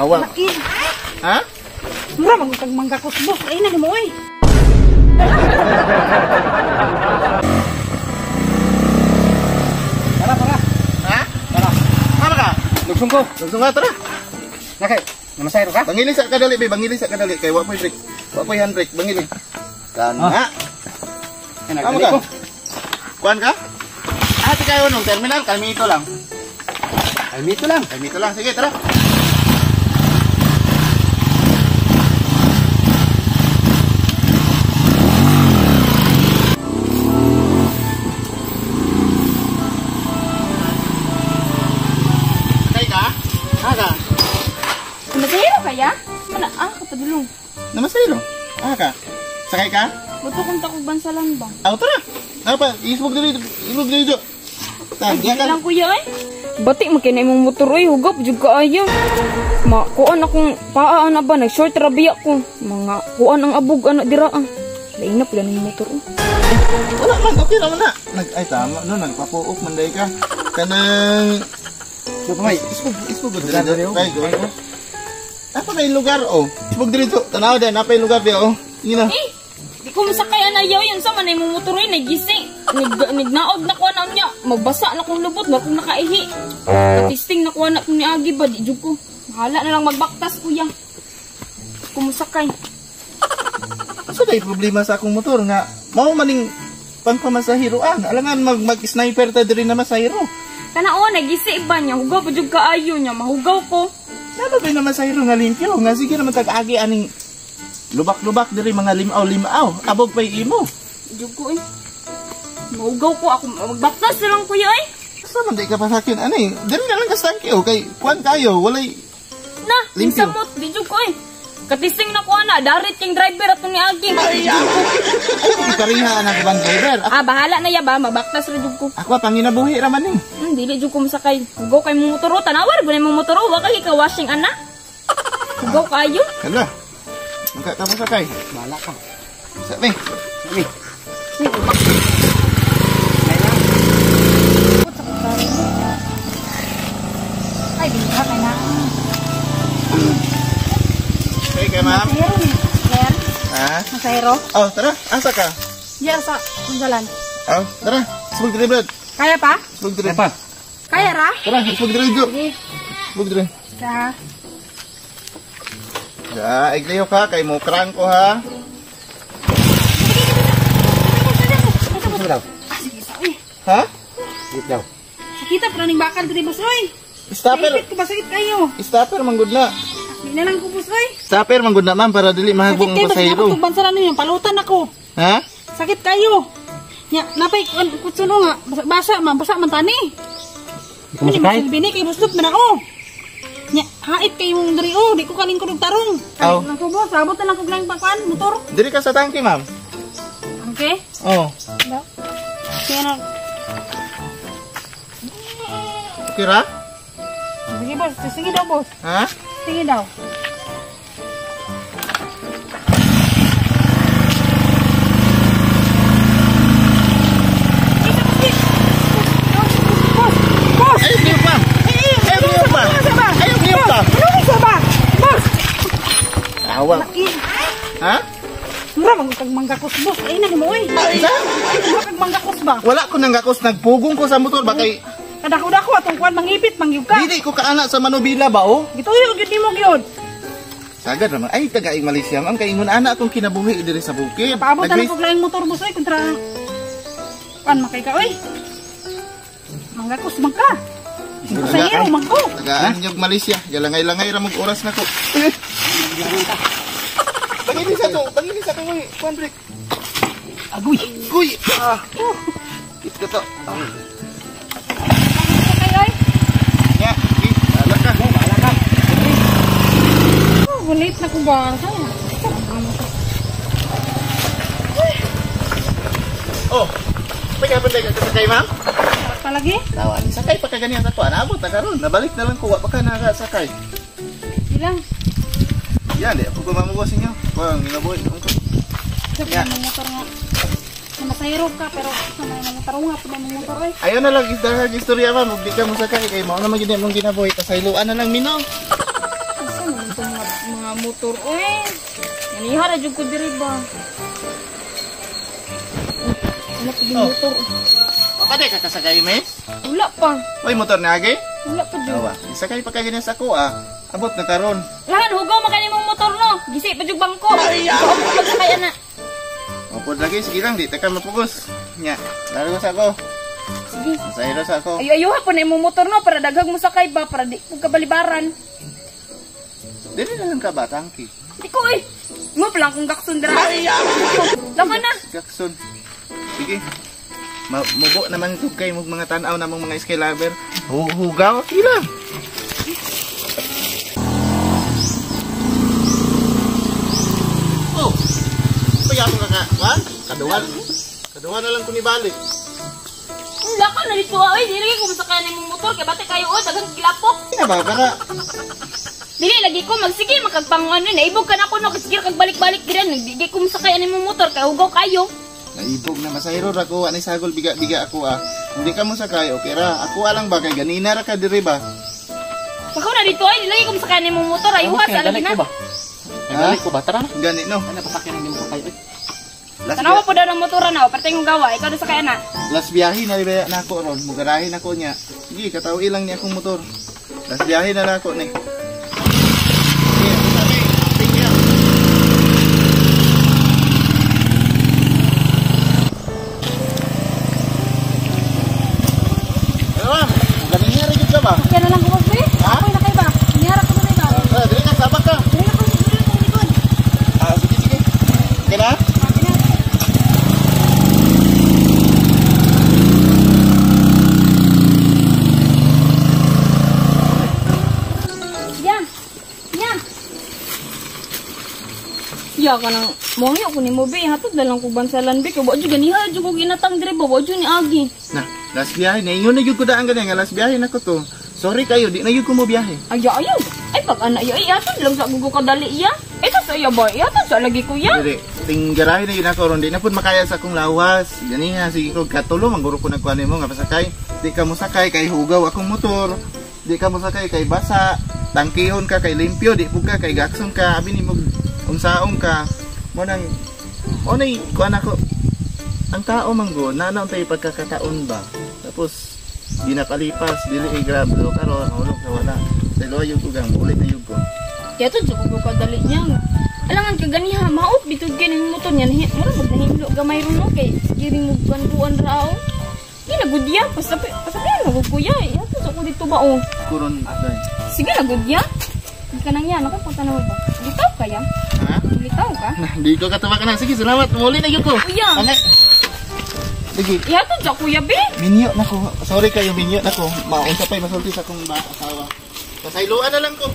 Awa. Laki. Ha? Mura man kag manggakos, boss. Ay na nimo oy. Tara, tara. Ha? Tara. Tara ka? Lugsong ko. Lugsong ka, tara. Nakay, namasayro ka? Bangili sa kadali, be. Bangili sa kadali. Kay wa ko'y brake. Wa ko'y handbrake. Bangili. Kana. Ah. Ay, Tama nagdali ka? ko. Kuan ka? Ah, ti kayo nung terminal. Kami ito lang. Ay, mito lang. Kami ito lang. Sige, tara. Sakay ka? Ha ka? Masahiro kaya? Mana ah kapadulong. Namasayro. Ah ka? Sakay ka? Buto kung takog bansalan ba? Aw, tara. Napa, isbog diri, isbog diri do. Ta, diya ka. Lang kuya ay. Bati makina imong motor oy, hugap jud kaayo. Ma kuan akong paa ana ba nag short ra biya ko. Mga kuan ang abog ana dira ah. Lain na pala ning motor oh. Wala man, okay ra man na. Nag ay tama no, nagpapuok man day ka. Kanang So, pamay. isbog, isbog diri Lugar do. diri, oh. Kay go. Napa may lugar oh. Isbog diri do. Tanaw din, napa lugar di oh. Sige na. Eh, di ko masakay ana yaw yun sa man imong motor oy nagising. Nignaog na ko ana niya. Magbasa na kong lubot, wa kong nakaihi. Katisting na ko ana kung niagi ba di jud ko. Bahala na lang magbaktas kuya. Kumusakay. Asa day problema sa akong motor nga mao maning pangpamasahiroan. Alangan mag mag-sniper ta diri na masahiro. Kana o nagisi ba niya, hugaw pa jud kaayo niya, mahugaw ko. Napa ba na masahiro nga limpyo? Nga sige naman tag-agi aning lubak-lubak diri mga limaw-limaw. Abog pa'y imo. Jud ko eh. Mahugaw ko ako, magbaktas na lang kuya eh. Asa man di ka pasakin ani? Diri na lang ka sa tangke oh kay kuan kayo walay Na, Limpyo. samot, di jud ko eh. Katisting na ko ana, darit king driver ato ni Agi. Ay, ako. Ay, kariha anak ban driver. Ako, Ah, bahala na ya ba, magbaktas ra jud ko. ako panginabuhi ra man ni. Dili jud ko masakay. Hugaw kay mong motor, oh. Tanawar gud mong motor, oh. Wa kay ka washing ana. Hugaw kayo. Hala. Mangka ka masakay. Bahala ka. Sa mi. Sige. Ay, di ka kay na. Okay kay ma'am. Masahiro ni. Sir, Ha? masahiro. Oh, tara. Asa ka? Diya sa bansalan. Oh, tara. Isbog diri, brad. Kaya pa? Isbog diri. Ay pa. Kaya ra? Tara, isbog diri jo. Sige. Isbog diri. Sa Ya, iglayo ka kay mo crank ko ha. Gusto mo daw? Ah, sige sa oy. Ha? Sige daw. Sakita pa ning bakal diri boss oy. Stopper. Naipit ko ba sakit kayo? Stopper manggod na. Di na lang ko boss oy. Stopper manggod na ma'am para dili mahagbong Sakit ang kayo basta pasahero. ako bansalan ninyo, palutan ako. Ha? Sakit kayo. Nya, napay kutsuno nga, basa, basa man, basa man tani. Di ka masakay? Ano bini kay buslot man ako. Nya, hait kay mong diri oh, di ko kalingkod og tarong. Aw. Lang ko boss, abot na lang kog lang pagkuan motor. Diri ka sa tangke, ma'am. Okay? Oh. Kaya na, Okay ra? sige boss, sige daw boss. Ha? Sige daw. Boss! Boss! Ay, liyok ma'am. Eh, Ay, liyok ma'am. Ano Ay, liyok ka. sa ba? Boss! Awa. Laki. Ha? Mura man kag manggakos boss. Ay na nimo oy. Sa? Mura kag manggakos ba? Wala ko nanggakos, nagpugong ko sa motor ba kay Kadako-dako atong kuan mangipit mangyug ka. dili ko kaana sa Manubila ba oh? Gituyo gyud nimo gyud. Sagad naman. Ay, taga Malaysia ma'am kay ingon ana akong kinabuhi diri sa bukid. Paabot na lang Nag- kog laing motor boss oy kontra kuan makay ka oy. Manggakos man ka. Pasahero man ko. Tagaan yung Malaysia. Galangay-langay ra mog oras nako. Pangili sa to, pangili sa to, uy. Kuan break. Agoy. Uy. Ah. Ito to. Kay oy. Ya, okay. Bahala ka. Bahala ka. Oh, gulit na ko ba? Saya. Oh. Pagka pa ka sakay, ma'am? Palagi? Tawa ni sakay pa ka ganiyan sa kuan. Abot ta karon. Nabalik na lang ko wa pa ka nakasakay. Bilang. Yan, di ako gumamugos inyo. Kuan ginabuhi. Sa Yeah. yeah. motor nga. Na masahero ka pero sa may mga motor nga pa may motor oy. Ayaw na lang istorya ma'am, ug di ka mosakay kay mao na man gid imong ginabuhi pasayloan na lang mino. Asa man Mga motor oy. Ganiha ra jud ko diri ba. Wala pa yung motor. Pwede ka kasakay, miss? Wala pa. Uy, motor na agi? Wala pa jud. Awa, isakay pa ka ganyan sa ko ah. Abot na karon. Lahan hugaw man kani mong motor no. Gisi pa jud bangko. Pagsakay ana. Opo lagi, sige lang, di ta ka mapugos. Nya, laro sa ako. Sige. Masahiro sa ako. Ayo ayo po na imong motor no para daghang mo sakay ba para di pud kabalibaran. Dili na lang ka ba, tangki? Di ko eh. Mo pa lang kung gakson dira. Lama na. Jackson. Sige. Mubo naman kung kay mong mga tanaw na mong mga skylover. Hugaw, sila. Oh. Kaya ako kaka, ha? Kaduhan. Kaduhan na lang ko ni balik. Wala ka na dito oy, dili ko masakay na imong motor kay bate kayo oy, daghang gilapok. Kaya ba para Dili lagi ko magsige makagpanguan ni naibog ka na ko no kasi kag balik-balik diri nagdi ko masakay ani imong motor kay hugaw kayo. Naibog na masahiro ra ko ani sagol biga-biga ako ah. Hindi ka mo sakay, okay ra. Ako alang ba kay ganina ra ka diri ba? Pakaw na dito ay dili ko masakay ni imong motor ay huwas Dali lagi na. ko ba? Dali ko ba? Tara na. Gani no. Ano pasakyan hindi mo sakay? Oy. Tanawa po daw ng motor na, parte ng gawa, ikaw do sakay na. Last biyahe na ba na ako ron, mugarahe na ko niya. Sige, katawi lang niya akong motor. Last biyahe na na ako ni. Sige, sabi, tingnan. Ano ma'am? Galing rin ka ba? Kaya na lang ko be. Ha? Okay na kay ba? Nihara ko na ba? Ah, dili ka, sabak ka. Dili na ko dili ko likod. Ah, sige, sige. Okay na? Okay na. Ya. Ya. Ya ka nang mangyo ko nimo be, hatod na lang ko bansalan be kay wa jud ganiha jud ko ginatang dire ba, wa jud ni agi. Na, last biyahe. Naingon na yun ko daan ganyan. Nga last biyahe na ko to. Sorry kayo, di na yun ko mo biyahe. Ay ayaw. Ay pag ana ya, ay hatod lang sa gugo kadali iya. Ay sa iya ba, hatod sa lagi ko ya. Dili, tinggarahe na yun ako ron. Di na po makaya sa akong lawas. Ganiha, sige ko, katulo, mangguro ko nagkuhan mo nga pasakay. Di ka mo sakay, kay hugaw akong motor. Di ka mo sakay, kay basa. Tangkihon ka, kay limpyo. Di po ka, kay gakson ka. Abi ni mo, unsaong ka. Mo nang, o nay, kuhan ako. Ang tao manggo, nanaon tayo pagkakataon ba? Tapos, di napalipas, dili eh, grab. Do karon, hulog na wala. Sa ilo, yung kugang, ulit na yung ko. Kaya to jud ko kadali niya. Alangan ka ganiha, maot bitud kay ning motor niya. Mura mag nahimlo gamay ron no kay sige rin mo buwan ra o. Di na gud ya, pasabi na gud kuya. Hatod sa ko dito ba o. Kuron, day. Sige na gud ya. Di ka nang yan, ako pagtanaw ba? Litaw ka ya? Ha? Litaw ka? Na, di ko katuwa ka na. Sige, salamat. Muli na yun ko. Kuya! Ano? Sige. Ihatod sa kuya, be! Minyo na ko. Sorry kayo, minyo na ko. Maunsa pa'y masulti sa akong asawa. Pasayloan na lang ko.